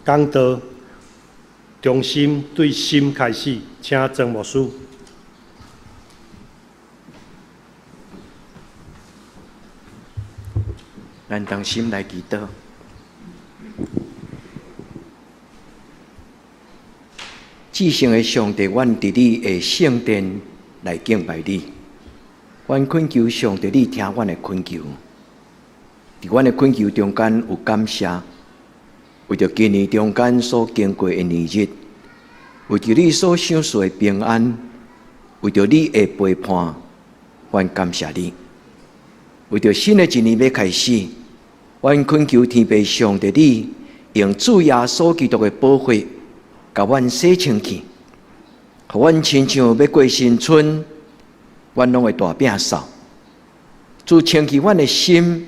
講道忠心對心開始，請曾牧師。咱同心來祈禱。至聖的上帝，阮佇你的聖殿來敬拜你。阮懇求上帝，你聽阮的懇求。佇阮的懇求中間有感謝，為著今年中間所經過的年日，為著你所賞賜的平安，為著你的陪伴，阮感謝你。為著新的一年欲開始，阮懇求天父上帝，你用主耶穌基督的寶血，共阮洗清氣，予阮親像欲過新春，阮攏會大變數。主清氣阮的心，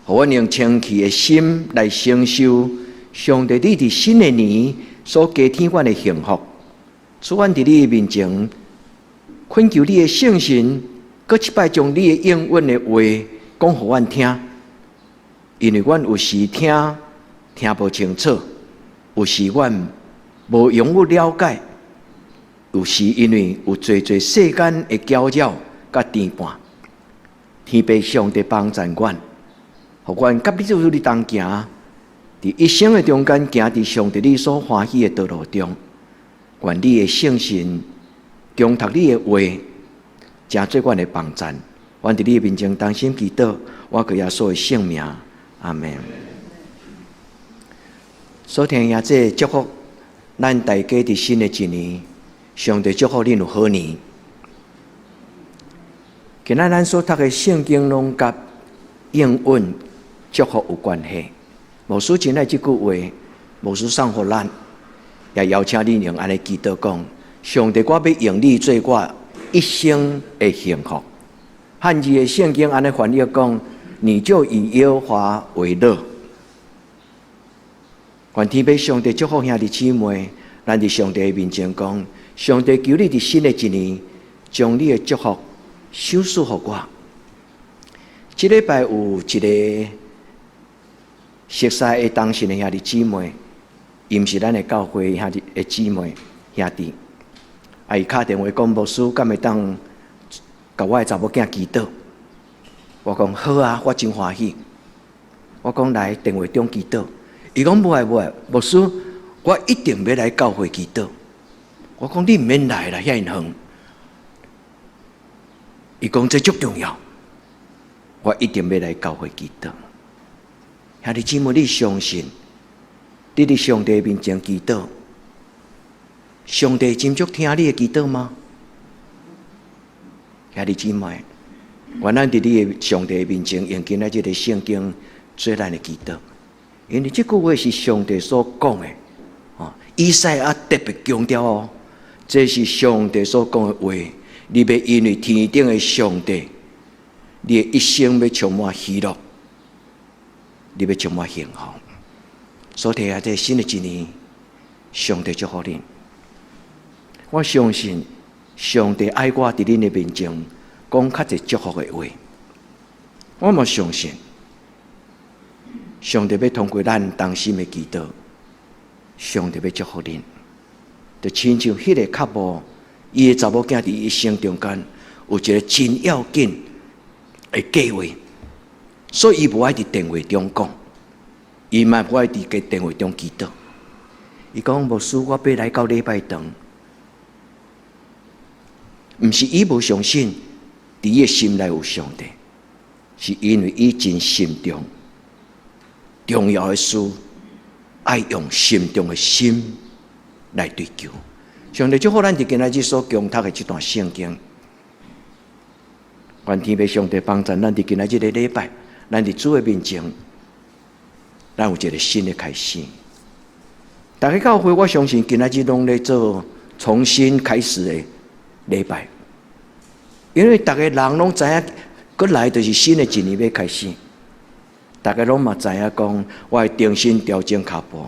予阮用清氣的心來承受上帝你佇新的年所加添阮的幸福。主，阮佇你的面前懇求你的聖神，閣一擺將你的應允的話講予阮聽，因為阮有時聽聽無清楚，有時阮無容易了解，有時因為有濟濟世間的攪擾佮牽絆，天父上帝幫助阮，予阮佮你做你同行，佇一生的中間行佇上帝你所歡喜的道路中，願你的聖神重讀你的話，成做阮的幫贊。阮佇你的面前同心祈禱，我靠耶穌的聖名，阿們。所聽耶這祝福，咱大家佇新的一年，上帝祝福恁有好年。今仔咱所讀的聖經攏佮應允祝福有關係。牧師真愛這句話，牧師送予咱，也邀請恁用按呢祈禱講：上帝，我欲用你做我一生的幸福。漢字的聖經按呢翻譯講：你就以耶和華為樂。願天父上帝祝福兄弟姊妹，咱佇上帝的面前講：上帝求你佇新的一年，將你的祝福賞賜予我。這禮拜有一個熟似的同信的兄弟姊妹，伊毋是咱的教會兄弟的姊妹兄弟，啊，伊敲電話講牧師，敢會當共我的查某囝祈禱？我講好啊，我真歡喜。我講來電話中祈禱，伊講無愛無愛，牧師，我一定欲來教會祈禱。我講你毋免來啦，遐爾遠。伊講這足重要，我一定欲來教會祈禱。兄弟姊妹，你相信，你佇上帝面前祈禱，上帝真足聽你的祈禱嗎？兄弟姊妹，願咱佇你的上帝面前，用今仔這个聖經做咱的祈禱，因為這句話是上帝所講的。哦，以賽亞特別強調哦，這是上帝所講的話，你欲因為天頂的上帝，你的一生欲充滿喜樂，你欲充滿幸福。所以啊，這新的一年，上帝祝福恁。我相信上帝愛我佇恁的面前講較濟祝福的話。我嘛相信，上帝欲通過咱同心的祈禱，上帝欲祝福恁。就親像彼个較無，伊的查某囝佇伊一生中間有一個真要緊的計劃，所以伊無愛佇電話中講，伊嘛無愛佇個電話中祈禱。伊講牧師，我欲來到禮拜堂，毋是伊無相信，佇伊的心內有上帝，是因為伊真心重，重要的事愛用心中的心來追求。上帝祝福咱佇今仔日所恭讀的這段聖經，願天父上帝幫助咱佇今仔日這個禮拜，咱佇主的面前，咱有一個新的開始。逐家教會，我相信今仔日攏咧做重新開始的禮拜，因為逐个人攏知影，閣來就是新的一年欲開始。逐家攏嘛知影講，我會重新調整跤步。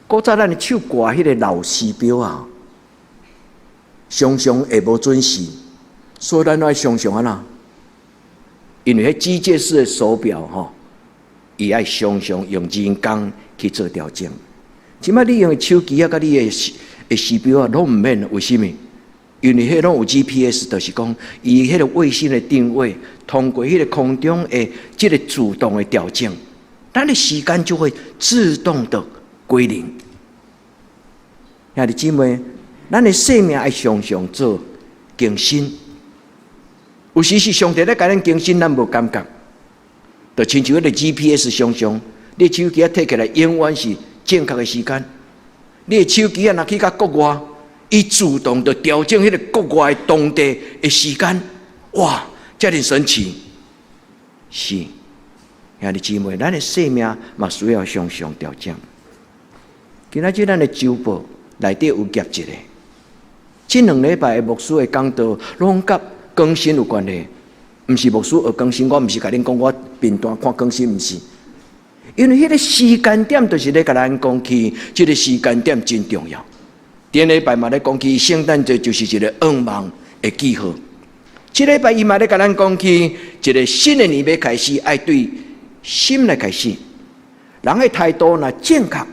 古早咱的手掛彼個老時錶啊，常常會無準時，所以咱愛常常按怎？因為彼機械式的手錶吼，伊愛常常用人工去做調整。這擺你用的手機啊，佮你的時錶啊，攏毋免，為啥物？因為彼攏有 GPS，就是講伊彼個衛星的定位，通過彼個空中的這個自動的調整，咱的時間就會自動的歸零。兄弟姊妹，咱的生命愛常常做更新。有時是上帝咧共咱更新，咱無感覺，就親像彼個 GPS 常常，你手機仔提起來，永遠是正確的時間。你的手機仔若去到國外，伊自動就調整彼個國外當地的時間，哇，遮爾神奇！是，兄弟姊妹，咱的生命嘛需要常常調整。今仔日咱的週報內底有夾一個，這兩禮拜的牧師的講道，攏佮更新有關係，毋是牧師學更新，我毋是共恁講我片段看更新，毋是。因為彼個時間點就是咧共咱講起，這個時間點真重要。頂禮拜嘛咧講起聖誕節就是一個願望的記號。這禮拜伊嘛咧共咱講起，一個新的年欲開始，愛對心來開始。人的態度若正確，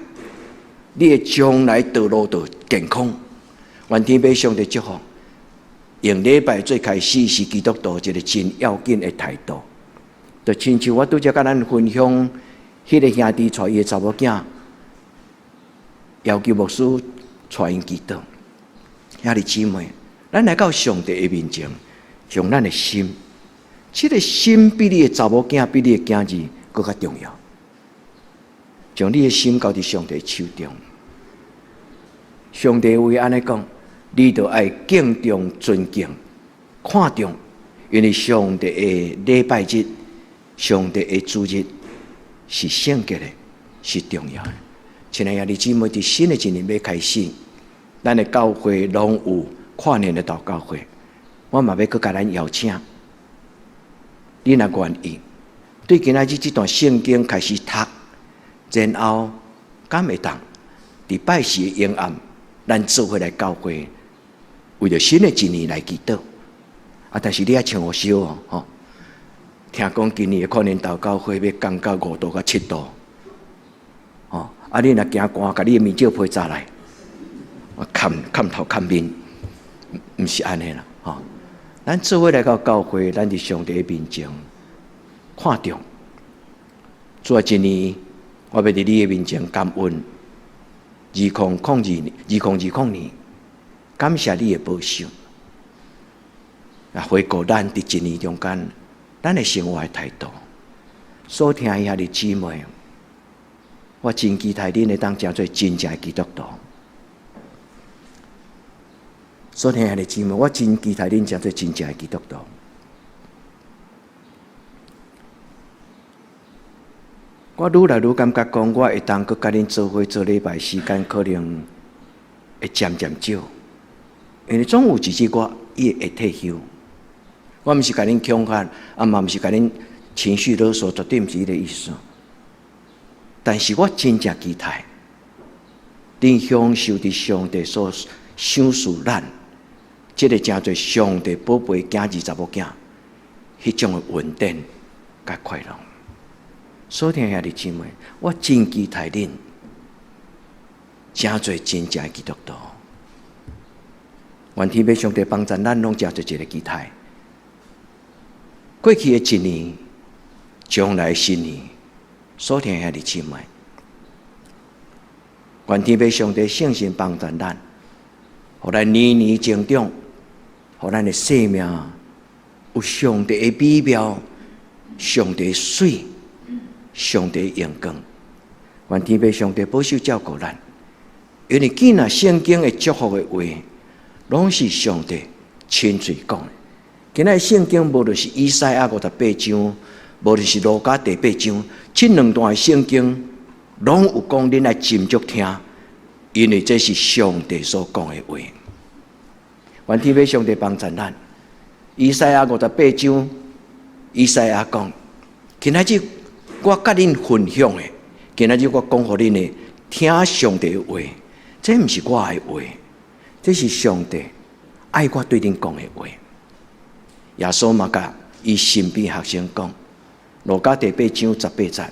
你的將來道路就健康。願天父上帝祝福。用禮拜做開始是基督徒一個真要緊的態度。就親像我拄才共咱分享，彼個兄弟帶伊的查某囝，要求牧師帶𪜶祈禱。兄弟姊妹，咱來到上帝的面前，將咱的心，這個心比你的查某囝、比你的囝兒閣較重要。將你的心交佇上帝手中。上帝話按呢講，你著愛敬重、尊敬、看重，因為上帝的禮拜日、上帝的主日是聖潔的，是重要的。親愛的兄弟姊妹，佇新的一年欲開始，咱的教會攏有跨年的禱告會，我嘛欲閣共咱邀請，你若願意，對今仔日這段聖經開始讀，然後敢會當佇拜四的暝暗，咱做伙來教會，為著新的一年來祈禱。啊，但是你愛穿予燒哦，吼！聽講今年的跨年禱告會欲降到5度到7度，吼！啊，你若驚寒，共你的棉罩被紮來，我崁崁頭崁面，毋是按呢啦，吼！咱做伙來到教會，咱佇上帝面前看重。主啊，今年我欲佇你的面前感恩。2002年，2020年，感謝你的保守。啊，回顧咱佇一年中間，咱的生活的態度。所聽的兄弟姊妹，我真期待恁會當成做真正的基督徒。所聽的兄弟姊妹，我真期待恁成做真正的基督徒。我愈來愈感覺講，我會當閣佮恁做伙做禮拜時間可能會漸漸少，因為總有一日我也會退休。我毋是共恁恐嚇，啊嘛毋是共恁情緒勒索，絕對毋是彼個意思。但是我真正期待，恁享受佇上帝所賞賜咱，這個成做上帝寶貝囝兒查某囝，彼種的穩定佮快樂。所聽兄弟姊妹，我真期待恁成做真正的基督徒。願天父上帝幫助咱，攏成做一個期待。過去的一年，將來新年，所聽兄弟姊妹，願天父上帝聖神幫助咱，予咱年年成長，予咱的生命有上帝的美妙，上帝的媠。上帝榮光，願天父上帝保守照顧咱，因為既然聖經的祝福的話，攏是上帝親嘴講的。今仔聖經無論是以賽亞58章，無論是路加第八章，這兩段的聖經攏有講，恁愛斟酌聽，因為這是上帝所講的話。願天父上帝幫助咱。以賽亞58章，以賽亞講，今仔日。我佮恁分享的，今仔日我講予恁的，聽上帝的話，這毋是我的話，這是上帝愛我對恁講的話。耶穌嘛共伊身邊學生講，路加第八章18節，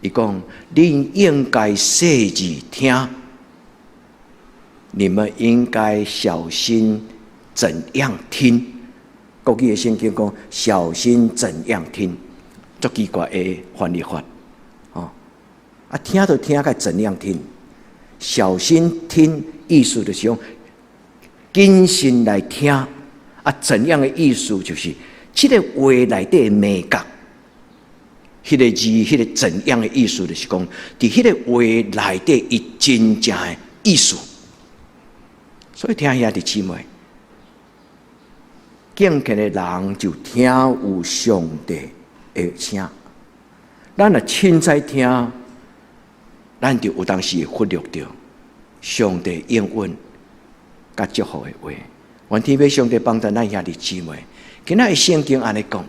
伊講，恁應該細緻聽，你們應該小心怎樣聽。國語的聖經講，小心怎樣聽，足奇怪的翻譯法。哦，啊，聽就聽，該怎樣聽？小心聽，意思就是講謹慎來聽。啊，怎樣的意思就是這个話內底的眉角。彼个字，彼个怎樣的意思，就是講，佇彼个話內底，伊真正的意思。所以聽兄弟姊妹，敬虔的人就聽有上帝的聲。咱若凊彩聽，咱就有當時會忽略著上帝應允佮祝福的話。願天父上帝幫助咱兄弟姊妹。今仔日聖經按呢講，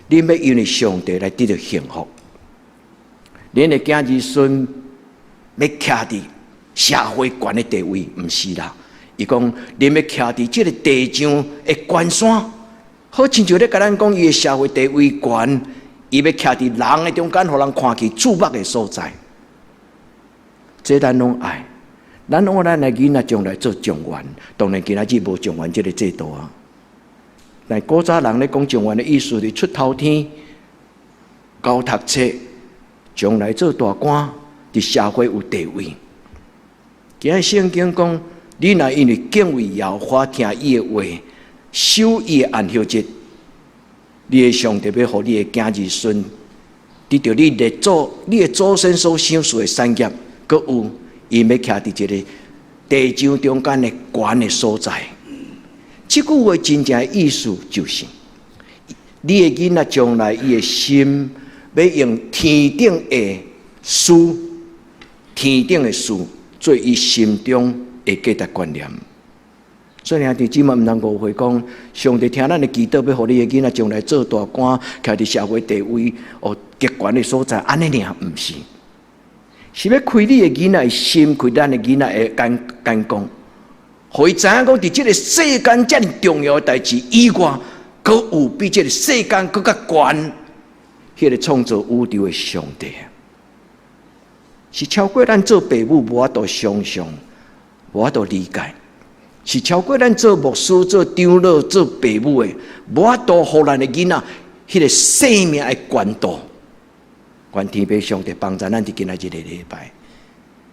恁欲因為上帝來得著幸福，恁的囝兒孫欲徛佇社會懸的地位，毋是啦。伊講，恁欲徛佇這个地上的懸山，好親像咧共咱講，伊的社會地位懸，伊欲徛佇人的中間，予人看見注目的所在。這咱攏愛，咱愛咱的囡仔將來做狀元，當然今仔日無狀元這个制度啊。但古早人咧講狀元的意思，是出頭天、𠢕讀冊，將來做大官，佇社會有地位。今仔聖經講，你若因為敬畏耶和華，聽伊的話，守伊的安息日，你的上帝欲予你的囝兒孫得著你列祖、你的祖先所賞賜的產業，閣有𪜶欲徛佇一个地上中間的懸的所在。這句話真正的意思就是，你的囡仔將來伊的心欲用天頂的事，天頂的事做伊心中的價值觀念。所以兄弟姊妹毋通誤會講，上帝聽咱的祈禱，欲予你的囡仔將來做大官，徛佇社會地位哦極懸的所在，按呢爾毋是，是欲開你的囡仔的心，開咱的囡仔的眼眼光，予伊知影講，佇這个世間遮爾重要的代誌以外，閣有比這个世間閣較懸，彼个創造宇宙的上帝，是超過咱做爸母無法度想象，無法度理解。是超過咱做牧師、做長老、做爸母的，無法度予咱的囡仔彼个生命的懸度。願天父上帝幫助咱佇今仔日个禮拜。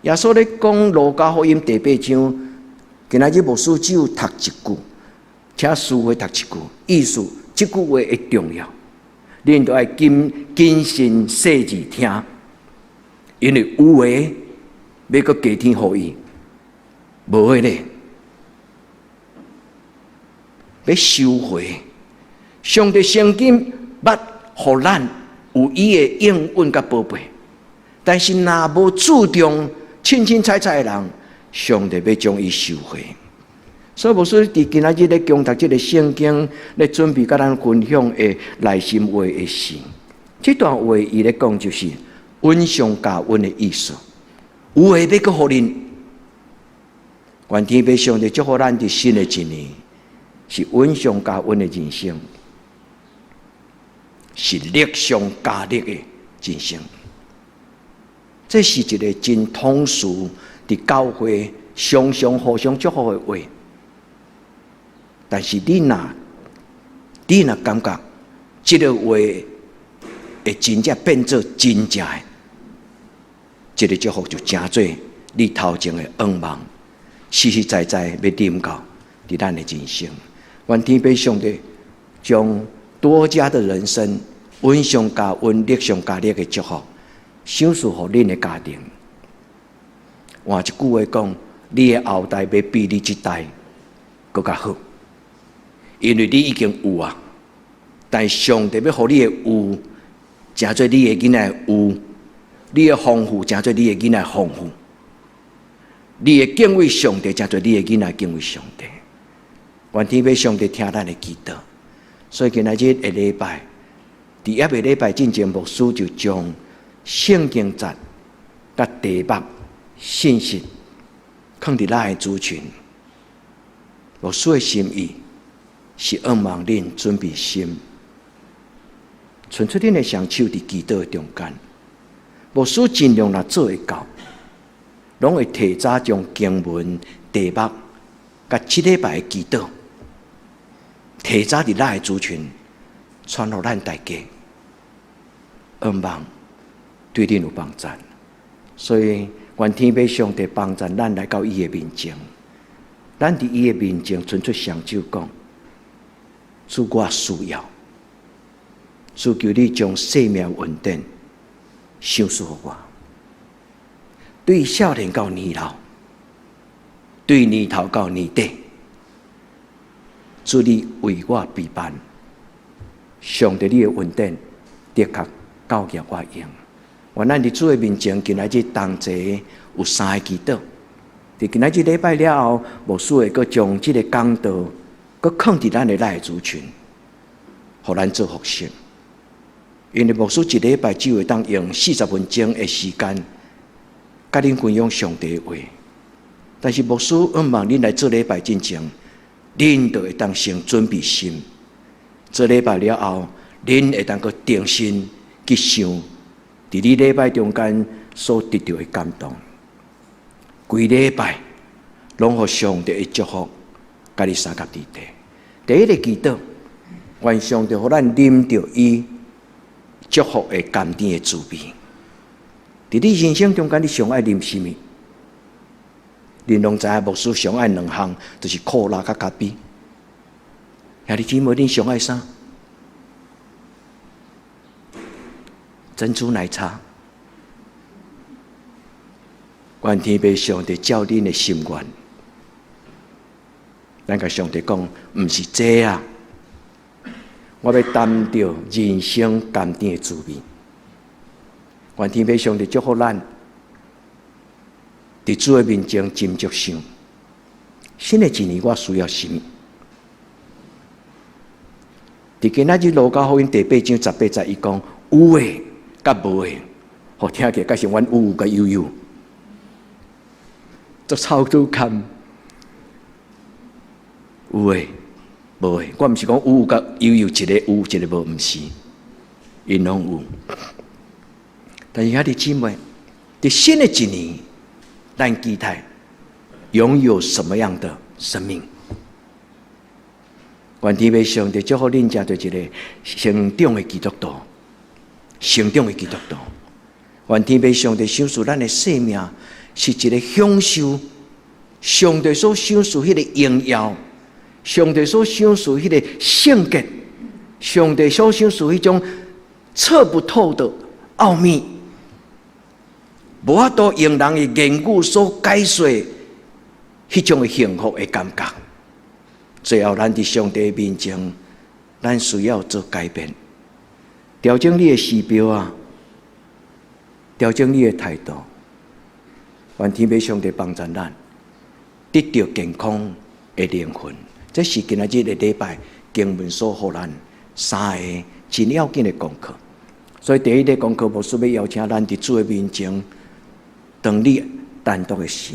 耶穌咧講路加福音第八章，今仔日牧師只有讀一句，請師會讀一句，意思這句話的重要，恁都愛謹謹慎細緻聽，因為有的欲閣加添予伊，無的咧，欲收回。上帝曾經捌予咱有伊的應允佮寶貝，但是若無注重凊凊彩彩的人，上帝欲將伊收回。所以牧師佇今仔日咧恭讀這个聖經，咧準備佮咱分享的內心話的時，這段話伊咧講就是恩上加恩的意思。有的欲閣予恁，願天父上帝祝福咱佇新的一年，是恩上加恩的人生，是力上加力的人生。這是一个真通俗佇教會常常互相祝福的話。但是你若感覺這个話會真正變做真正的，這个祝福就成做你頭前的願望，實實在在欲臨到佇咱的人生。願天父上帝將多加的人生恩上加恩、力上加力的祝福，賞賜予恁的家庭。換一句話講，你的後代欲比你這代閣較好，因為你已經有啊。但上帝欲予你的有，成做你的囡仔的有；你的豐富，成做你的囡仔豐富；你的敬畏上帝，成做你的囡仔敬畏上帝。願天父上帝聽咱的祈禱，所以今仔日的禮拜，佇猶未禮拜進前，牧師就將聖經節佮題目信息囥佇咱的主群。牧師的心意是向望恁準備心，伸出恁的雙手佇祈禱的中間，牧師盡量若做會到，攏會提早將經文題目佮這禮拜的祈禱，提早佇咱的族群傳予咱大家，向望對恁有幫助。所以願天父上帝幫助咱來到伊的面前，咱佇伊的面前伸出雙手講：主，我需要，主，求你將生命恩典賞賜予我。對少年到年老，對年頭到年底，主你為我備辦，上帝你的恩典的確夠額我用。願咱佇主的面前，今仔日同齊有三个祈禱。佇今仔日禮拜了後，牧師會閣將這個講道閣囥佇咱的內族群，予咱做復習。因為牧師一禮拜只會當用40分鐘的時間，佮恁分享上帝的話。但是牧師向望恁來做禮拜進前，恁就會當先準備心。做禮拜了後，恁會當閣重新去想，佇你禮拜中間所得著的感動。規禮拜攏予上帝的祝福，佮你相佮佇底。第一個祈禱，願上帝予咱啉著伊祝福的甘甜的滋味。佇你人生中間，你上愛啉啥物？恁攏知影牧師上愛兩項，就是可樂佮咖啡。兄弟姊妹，恁上愛啥？珍珠奶茶。願天父上帝照恁的心願，咱共上帝講，毋是這啊！我欲擔著人生甘甜的滋味。願天父上帝祝福咱，佇主的面前斟酌想，新的一年我需要啥物？佇今仔日路加福音第八章十八節，伊講有的佮無的，予聽起來敢像阮有有佮有有，足臭拄堪。有的，無的，我毋是講有有佮有有，一個有一個無，毋是，𪜶攏有。但是兄弟姊妹，佇新的一年，咱期待擁有什麼樣的生命？願天父上帝祝福恁，成做一個成長的基督徒，成長的基督徒。願天父上帝賞賜咱的生命，是一個享受上帝所賞賜彼個榮耀，上帝所賞賜彼個聖潔，上帝所賞賜彼種測不透的奧秘，無法度用人的言語所解說彼種的幸福的感覺。最後，咱佇上帝面前，咱需要做改變，調整你的時標啊，調整你的態度。願天父上帝幫助咱，得著健康的靈魂。這是今仔日的禮拜經文所予咱三個真要緊的功課。所以第一個功課，牧師欲邀請咱佇主的面前，當你單獨的時，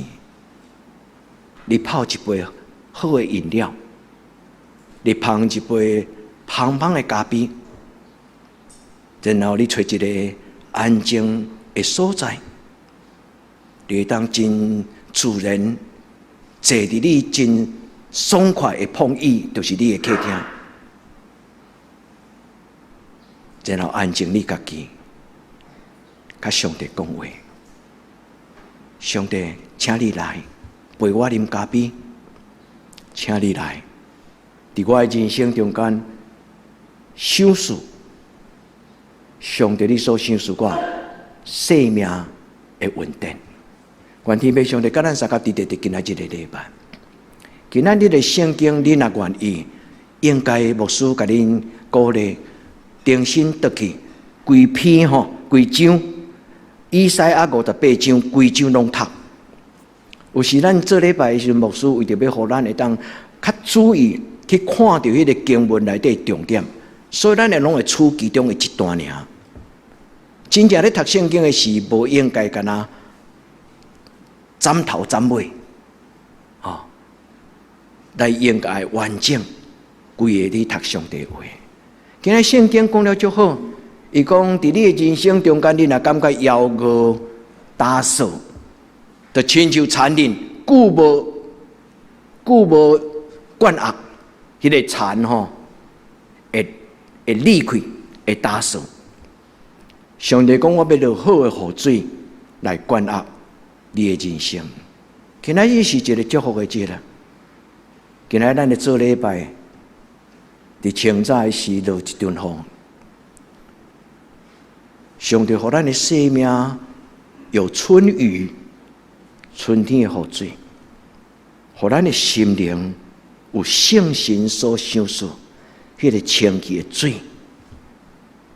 你泡一杯好的飲料，你捧一杯香香的咖啡，然後你揣一个安靜的所在，你會當真自然坐佇你真爽快的膨椅，就是你的客廳，然後安靜你家己，佮上帝講話。上帝，請你來陪我啉咖啡，請你來，佇我的人生中間，賞賜上帝你所賞賜我生命的恩典。願天父上帝佮咱相佮佇佇今仔日个禮拜。今仔日的聖經，恁若願意，應該牧師共恁鼓勵，重新轉去規篇吼，規章，以賽亞58章，規章攏讀。有時咱做禮拜的時陣，牧師為著欲予咱會當較注意去看著彼个經文內底重點，所以咱會攏會取其中的一段爾。真正咧讀聖經的時，無應該干焦斬頭斬尾，吼，來應該完整規个咧讀上帝話。今仔聖經講了足好，伊講，佇你的人生中間，你若感覺枵餓、焦燥，就親像田裡久無久無灌壓，彼個田吼會會裂開，會焦燥。上帝講，我欲落好的雨水來灌壓你的人生。今仔日是一個祝福的節啦。今仔日咱咧做禮拜，佇清早的時落一陣雨。上帝予咱的生命有春雨，春天的雨水，予咱的心靈有聖神所賞賜彼個清氣的水。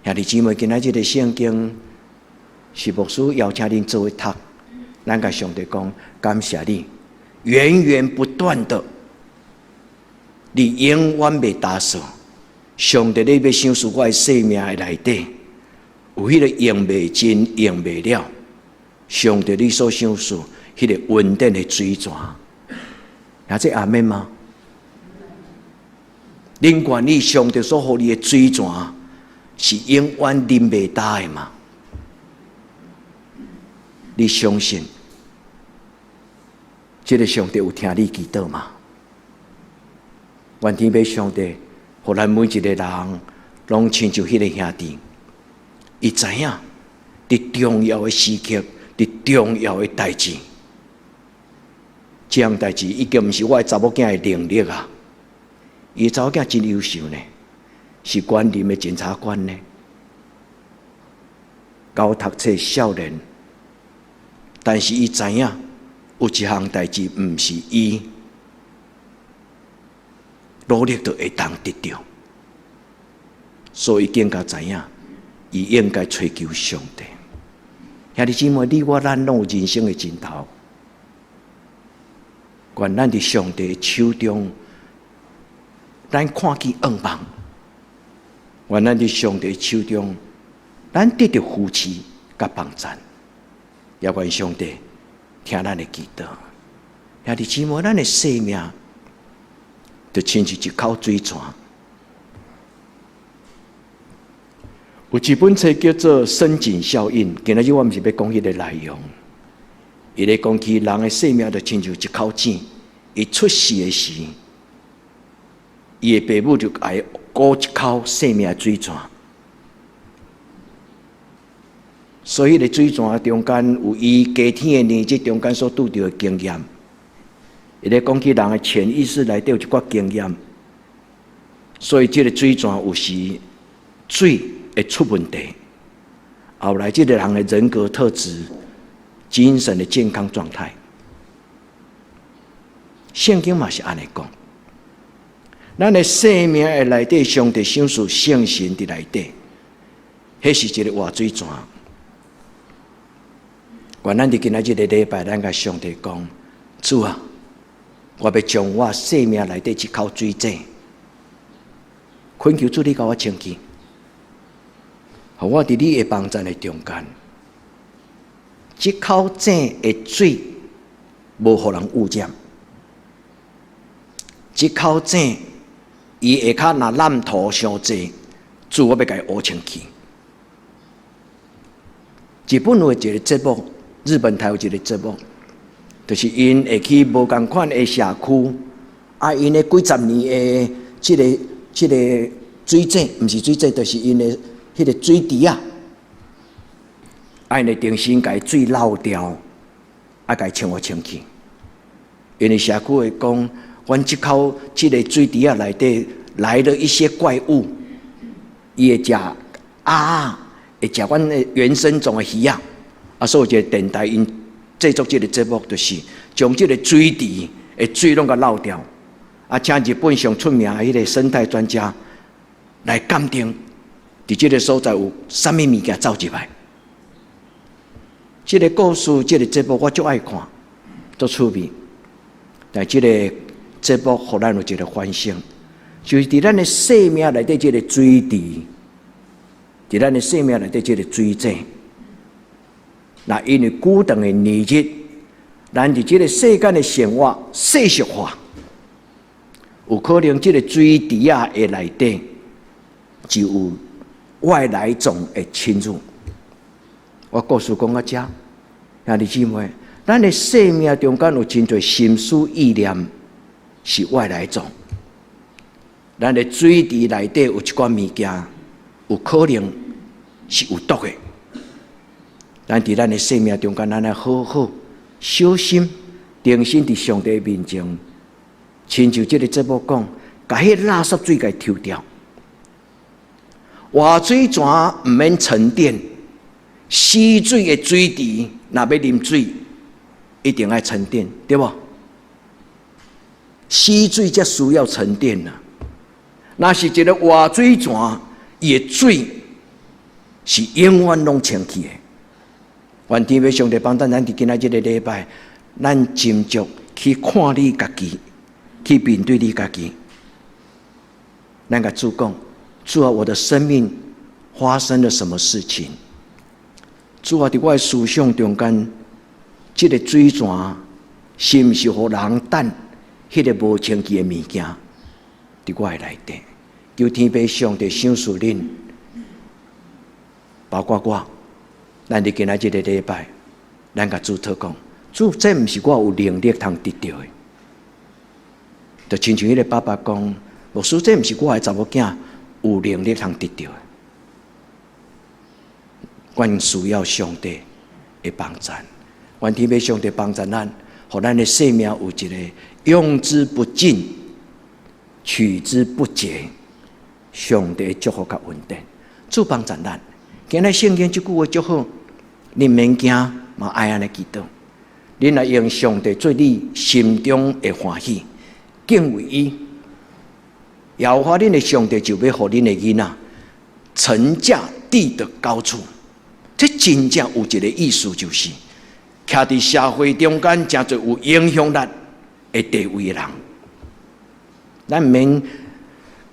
兄弟姊妹，今仔日的聖經是牧師邀請恁做伙讀，咱共上帝講，感謝你，源源不斷的，你永遠袂焦燥。上帝，你欲賞賜我的生命的內底，有彼個用袂盡、用袂了。上帝，你所賞賜彼個穩定的水泉，啊，這阿們嗎？恁願意上帝所予你的水泉是永遠啉袂焦的嗎？你相信這个上帝有聽你祈禱嗎？願天父上帝，予咱每一个人攏親像彼个兄弟，伊知影佇重要的時刻，佇重要的代誌，這項代誌已經毋是我的查某囝的能力啊！伊查某囝真優秀呢，是縣林的檢察官呢，𠢕讀冊少年，但是伊知影有一項代誌毋是伊努力就會當得著，所以更加知影，伊應該揣求上帝。兄弟姊妹，你我咱攏有人生的盡頭，願咱佇上帝手中，咱看見願望；願咱佇上帝手中，咱得著扶持佮幫贊。也願上帝聽咱的祈禱。兄弟姊妹，咱的生命就親像一口水泉。有一本冊叫做《深井效應》，今仔日我毋是欲講彼個內容。伊咧講起人的生命就親像一口井，伊出世的時，伊的爸母就共伊挖一口生命的水泉。所以，彼个水泉中間有伊家庭的年節中間所拄著的經驗。伊咧講起人的潛意識內底有一寡經驗，所以這个水泉有時水會出問題。後來，這个人的人格特質、精神的健康狀態，聖經嘛是按呢講。咱的生命的內底，上帝賞賜聖神佇內底，彼是一个活水泉。願咱佇今仔這个禮拜，咱共上帝講：主啊，我欲將我生命內底這口水井，懇求主你共我清氣，予我佇你的幫贊的中間，這口井的水無予人污染，這口井伊下跤若濫塗傷濟，主我欲共伊烏清氣。日本有一个節目，日本台有一个節目，就是𪜶會去無仝款的社區，啊，𪜶的幾十年的這个這个水井，毋是水井，就是𪜶的彼个水池啊，啊，𪜶會重新共伊水漏掉，啊，共伊清予清氣。因為社區會講，阮這口這个水池仔內底來了一些怪物，伊會食鴨，會食阮的原生種的魚仔，啊，所以一个電台𪜶製作這个節目，就是將這個水池的水攏共漏掉，啊，請日本上出名的彼个生態專家來鑑定，佇這个所在有啥物物件走入來。這个故事，這个節目我足愛看，足趣味。但這个節目予咱有一个反省，就是佇咱的生命內底這个水池，佇咱的生命內底這个水井，那因為久長的年日，咱佇這个世間的生活世俗化，有可能這个水池仔的內底就有外來種的侵入。我故事講到遮，兄弟姊妹，咱的生命中間有真濟心思意念是外來種。咱的水池內底有一寡物件，有可能是有毒的。咱佇咱的生命中間，咱愛好好小心，定心佇上帝面前，親像這个節目講，共彼垃圾水共抽掉。活水泉毋免沉澱，死水的水池，若欲啉水，一定愛沉澱，對無？死水才需要沉澱啊！若是一个活水泉，伊的水是永遠攏清氣的。願天父上帝幫助咱佇今仔這个禮拜，咱斟酌去看你家己，去面對你家己。咱共主講：主啊，我的生命發生了什麼事情？主啊，佇我的思想中間，這个水泉是毋是予人等彼个無清氣的物件佇我的內底？求天父上帝賞賜恁，包括我，咱佇今仔這个禮拜，咱共主禱告，主，這毋是我有能力通得著的。就親像彼个爸爸講，牧師，這毋是我的查某囝有能力通得著的。阮需要上帝的幫助，願天父上帝幫助咱，予咱的生命有一個用之不盡、取之不竭。上帝祝福佮恩典，主幫助咱。今日聖經這句話足好，你毋免驚，嘛愛按呢祈禱。恁來用上帝做你心中的歡喜，敬畏伊。耶和華恁的上帝就欲予恁的囡仔乘駕地的高處。這真正有一個意思，就是徛佇社會中間，誠濟有影響力的地位的人，咱毋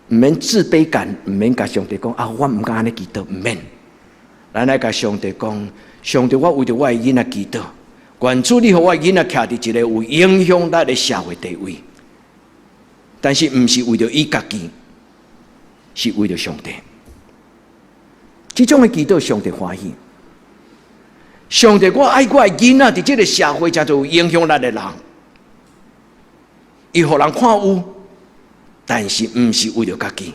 免自卑感，毋免共上帝講啊，我毋敢按呢祈禱，毋免。咱來共上帝講，上帝，我為著我的囡仔祈禱，願主你予我的囡仔徛佇一個有影響力的社會地位，但是毋是為著伊家己，是為著上帝。這種的祈禱，上帝歡喜。上帝，我愛我的囡仔佇這个社會誠濟有影響力的人，伊予人看有，但是毋是為著家己，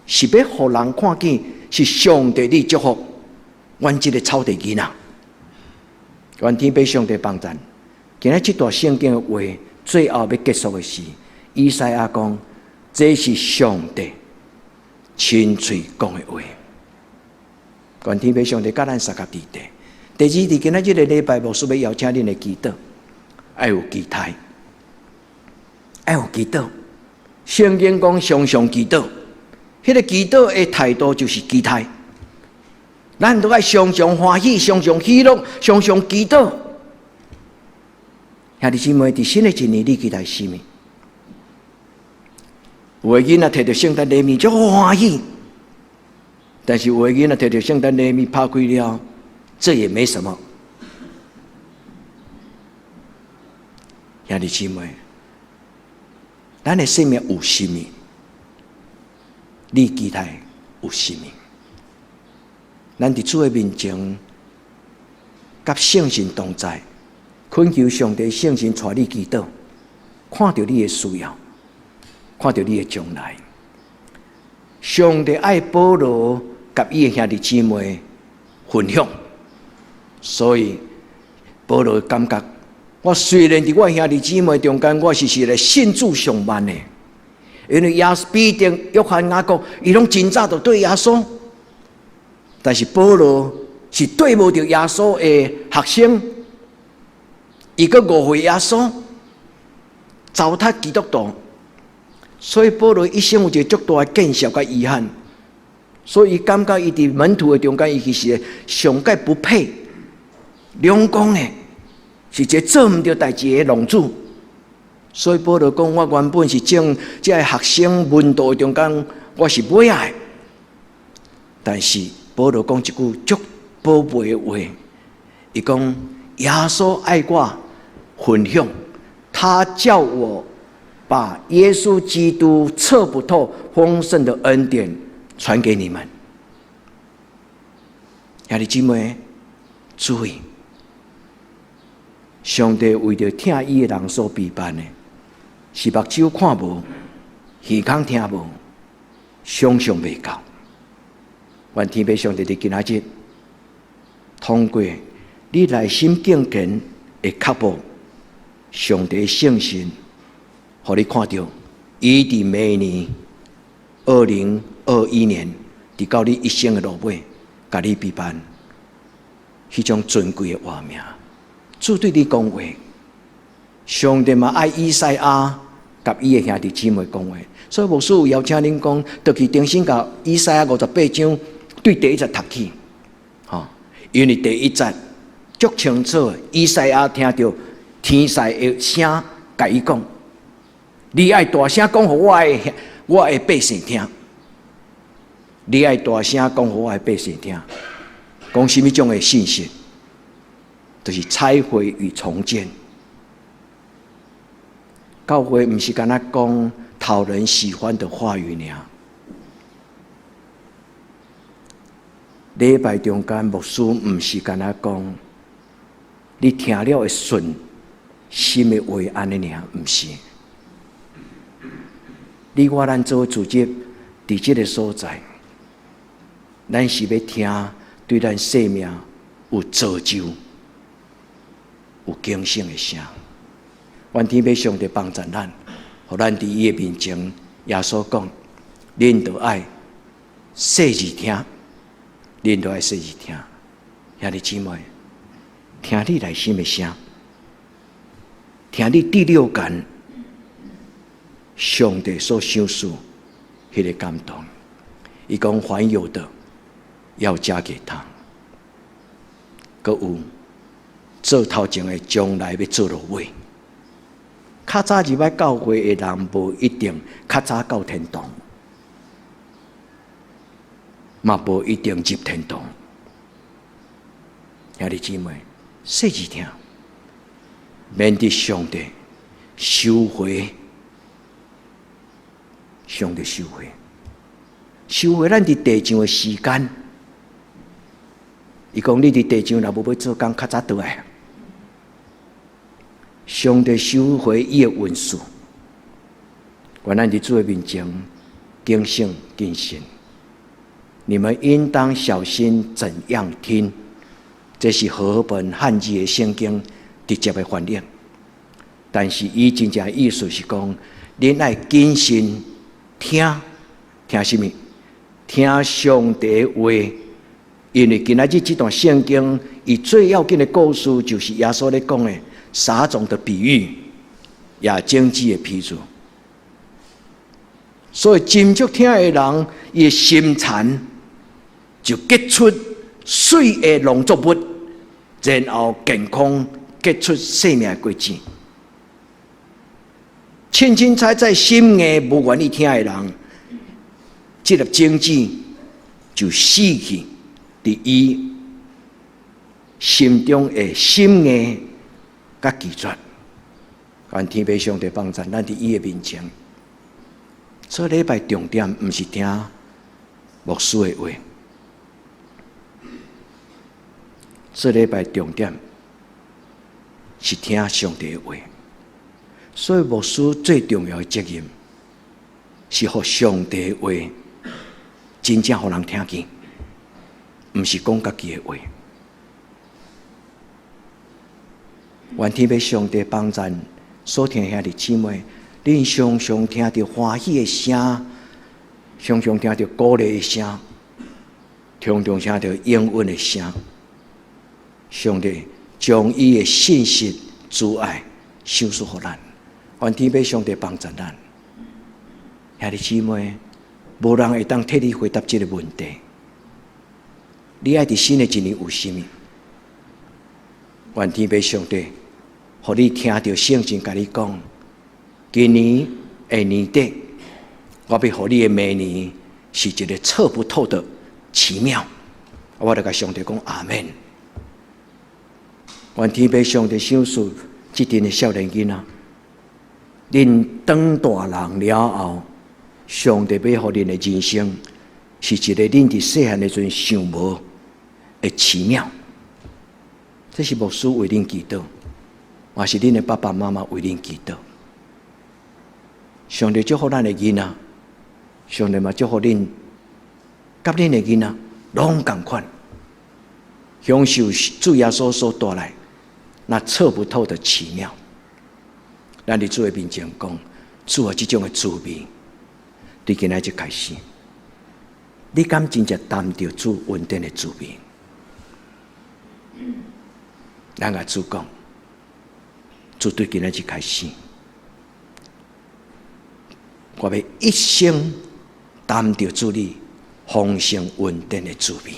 是欲予人看見是上帝你祝福阮這个草地囡仔。願天父上帝幫贊。今日這段聖經的話，最後欲結束的是，以賽亞講，這是上帝親喙講的話。願天父上帝佮咱相佮佇佇。第二，佇今仔這个禮拜，牧師欲邀請恁的祈禱，愛有期待，愛有祈禱。聖經講常常祈禱，彼个祈禱的態度就是期待。咱都愛常常歡喜，常常喜樂，常常祈禱。兄弟姊妹，佇新的一年，你期待啥物？有的囡仔提著聖誕禮物足歡喜，但是有的囡仔提著聖誕禮物拍開了，這也沒什麼。兄弟姊妹，咱的生命有啥物？你期待有啥物？咱佇主的面前，佮聖神同在，懇求上帝聖神帶你祈禱，看著你的需要，看著你的將來。上帝愛保羅佮伊的兄弟姊妹分享，所以保羅感覺，我雖然佇我兄弟姊妹中間，我是一個信主上慢的，因為耶穌彼得、約翰、雅各，伊攏真早就綴耶穌，但是保羅是綴無著耶穌的學生，伊閣誤會耶穌，糟蹋基督徒，所以保羅一生有一個足大的見識佮遺憾，所以伊感覺伊佇門徒的中間，伊其實上蓋不配，兩講的，是一個做毋著代誌的浪子。所以保羅講，我原本是種這个學生門徒中間，我是尾仔的。但是保羅講一句足寶貝的話，伊講耶穌愛我分享，他叫我把耶穌基督測不透豐盛的恩典傳給你們。兄弟姊妹，注意，上帝為著疼伊的人所備辦的，是目睭看無，耳孔聽無，想象袂到。願天父上帝佇今仔日，通過你內心敬虔的腳步，上帝聖神，予你看著，伊佇明年2021年，直到你一生的落尾，共你備辦彼種尊貴的活命。主對你講話，上帝嘛愛以賽亞佮伊的兄弟姊妹講話，所以牧師有邀請恁講，轉去重新共以賽亞58章對第一節讀起，吼，因為第一節足清楚，以賽亞聽著天使的聲，共伊講：你愛大聲講予我的百姓聽，你愛大聲講予我的百姓聽，講啥物種的信息？就是拆毀與重建。教會毋是干焦講討人喜歡的話語爾。禮拜中間牧師毋是干焦講，你聽了會順心的話按呢爾，毋是。你我咱做組織，佇這个所在，咱是欲聽對咱生命有造就、有警醒的聲。願天父上帝幫助咱，予咱佇伊的面前，耶穌講，恁著愛細膩聽，恁著愛細膩聽。兄弟姊妹，聽你內心的聲，聽你第六感，上帝所賞賜彼个感動。伊講凡有的要加給他，閣有做頭前的將來欲做落尾。較早入來教會的人，無一定較早到天堂，嘛無一定入天堂。兄弟姊妹，細膩聽，免得上帝收回，上帝收回，收回咱佇地上的時間。伊講你佇地上若無欲做工，較早轉來。上帝收回伊的恩賜，願咱佇主的面前警醒謹慎。你們應當小心怎樣聽，這是和合本漢字的聖經直接的翻譯。但是伊真正意思是講，恁愛謹慎聽，聽啥物？聽上帝話。因為今仔日這段聖經，伊最要緊的故事就是耶穌咧講的撒種的比喻，也種子的譬喻。所以斟酌聽的人，伊的心田就結出媠的農作物，然後健康結出生命的果子。凊凊彩彩心硬無願意聽的人，這粒種子就死去佇伊心中的心硬佮拒絕。願天父上帝幫助咱佇伊的面前。這禮拜重點毋是聽牧師的話，這禮拜重點是聽上帝的話。所以牧師最重要的責任是予上帝的話真正予人聽見，毋是講家己的話。願天父上帝幫贊所聽兄弟姊妹，恁常常聽著歡喜的聲，常常聽著鼓勵的聲，常常聽著應允的聲。上帝將伊的信實、慈愛賞賜予咱，願天父上帝幫贊咱。兄弟姊妹，無人會當替你回答這个問題。你愛佇新的一年有啥物？願天父上帝，予你聽著聖神共你講，今年的年底，我欲予你的明年是一个測不透的奇妙。我就共上帝講阿們。願天父上帝賞賜這陣的少年囡仔，恁長大人了後，上帝欲予恁的人生是一个恁佇細漢的時陣想無。的奇妙。這是牧師為恁祈禱，也是恁的爸爸媽媽為恁祈禱。上帝祝福咱的囡仔，上帝嘛祝福恁，佮恁的囡仔攏仝款，享受主耶穌所帶來那測不透的奇妙。咱佇主的面前講，主啊，這種的滋味，對今仔日開始，你敢真正擔著主恩典的滋味？咱共主講，主對今仔日開始，我欲一生擔著主你豐盛恩典的滋味。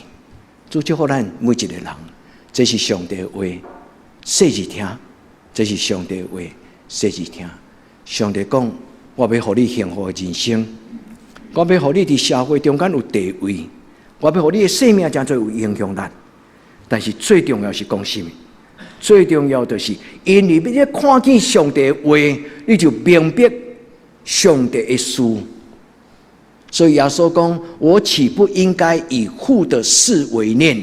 主祝福咱每一个人，這是上帝的話，細緻聽，這是上帝的話，細緻聽。上帝講，我欲予你幸福的人生，我欲予你佇社會中間有地位，我欲予你的生命誠濟有影響力。但是最重要是講啥物？最重要就是因為你看見上帝的話，你就明白上帝的事。所以耶穌講：我豈不應該以父的事為念？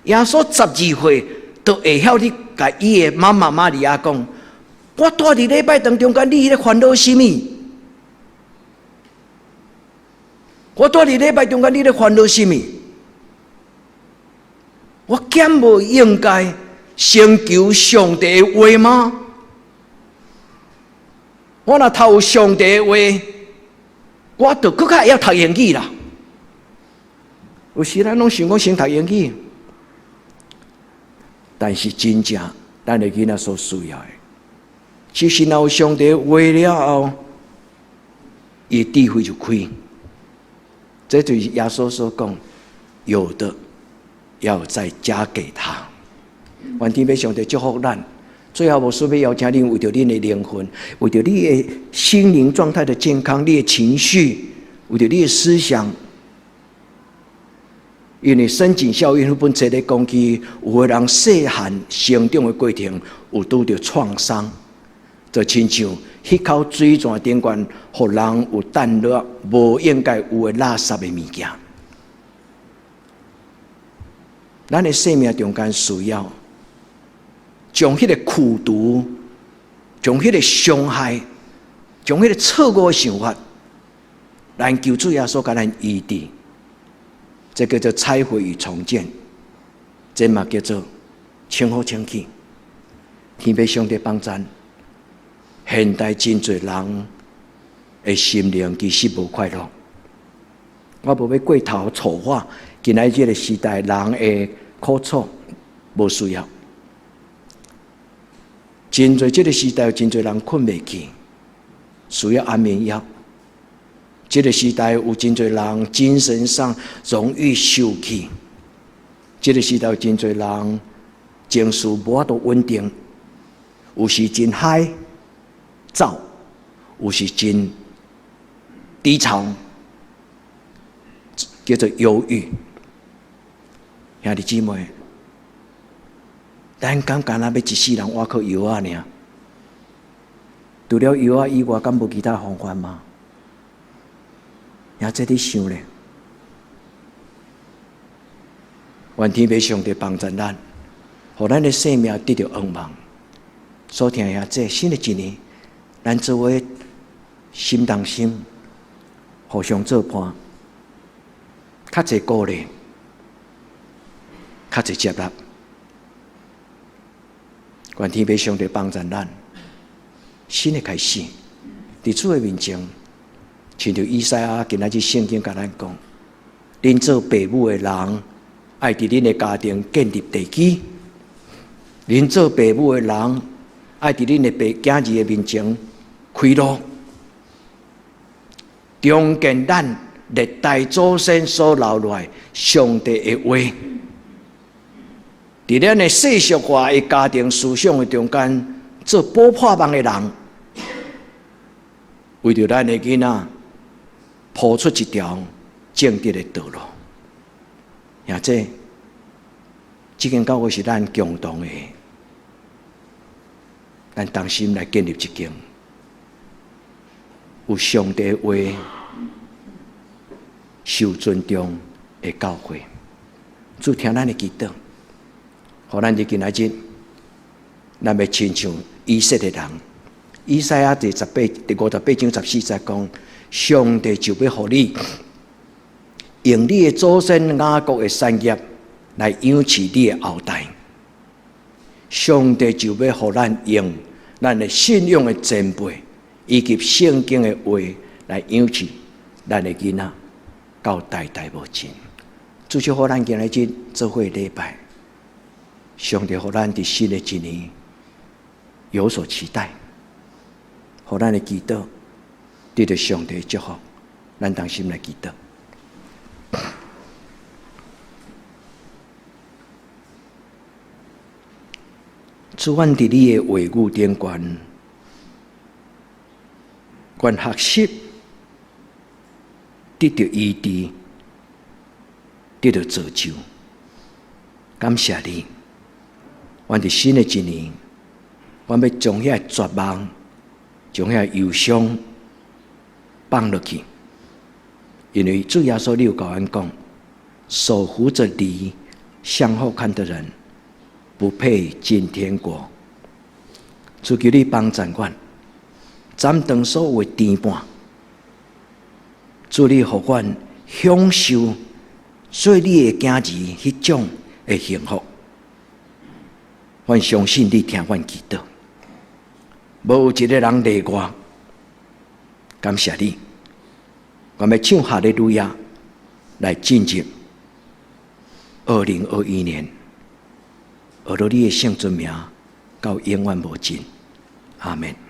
耶穌12歲都會曉咧共伊的媽媽瑪利亞講：我蹛佇禮拜堂中間，你咧煩惱啥物？我蹛佇禮拜中間，你咧煩惱啥物？我敢無應該先求上帝的話嗎？我若頭有上帝的話，我就閣較會曉讀英語啦。有時咱攏想講先讀英語，但是真正咱的囡仔所需要的，其實若有上帝話了後，伊的智慧就開。這就是耶穌所講，有的要再加給他。願天父上帝祝福咱。最後，牧師欲邀請恁，為著恁的靈魂，為著你的心靈狀態的健康，你的情緒，為著你的思想，因為深井效應彼本冊咧講起，有的人細漢成長的過程有拄著創傷，就親像彼口水泉頂懸，予人有擲落無應該有的垃圾的物件。咱的生命中間需要將彼个苦毒、將彼个傷害、將彼个錯誤的想法，咱求主耶穌共咱醫治，這叫做拆毀與重建，這嘛叫做清好清氣。天父上帝幫贊，現代真濟人的心靈其實無快樂。我無欲過頭醜化，今仔這个時代人的苦楚無需要。真濟這个時代有真濟人睏袂去，需要安眠藥。這个時代有真濟人精神上容易受氣。這个時代有真濟人情緒無法度穩定，有時真 high 走，有時真低潮，叫做憂鬱。兄弟姊妹，咱敢干焦欲一世人倚靠藥仔爾？除了藥仔以外，敢無其他方法嗎？也這你想咧？願天父上帝幫助咱，予咱的生命得著仰望。所聽遐這新的一年，咱做伙心同心，互相做伴，較濟鼓勵，較濟接納。願天父上帝幫助咱，新的開始，佇主的面前，親像以賽亞今仔日聖經共咱講，恁做爸母的人，愛佇恁的家庭建立地基；恁做爸母的人，愛佇恁的爸囝兒的面前開路，重建咱歷代祖先所留落來上帝的話。佇咱的世俗化的家庭思想的中間，做補破網的人，為著咱的囡仔鋪出一條正直的道路。或者，這間教會是咱共同的，咱同心來建立一間有上帝話、受尊重的教會。主聽咱的祈禱，予咱佇今仔日，咱欲親像以色列人。以賽亞第58章14節講，上帝就欲予你用你的祖先雅各的產業來養飼你的後代。上帝就欲予咱用咱的信仰的前輩以及聖經的話來養飼咱的囡仔，到代代無盡。主祝福咱今仔日做伙禮拜，上帝予咱佇新的一年有所期待，予咱的祈禱得到上帝的祝福，咱同心來祈禱。主，阮佇你的話語頂懸，願學習得著醫治，得著造就。感謝你，阮佇新的一年，阮欲將遐絕望、將遐憂傷放落去，因為主耶穌你有共阮講，手扶著犁向後看的人，不配進天國。主求你幫助阮，斬斷所有的牽絆。主你予阮享受做你的囝兒彼種的幸福。阮相信你聽阮祈禱，無一个人例外。感謝你，阮欲唱哈利路亞來進入2021年。學著你的聖尊名，到永遠無盡。阿門。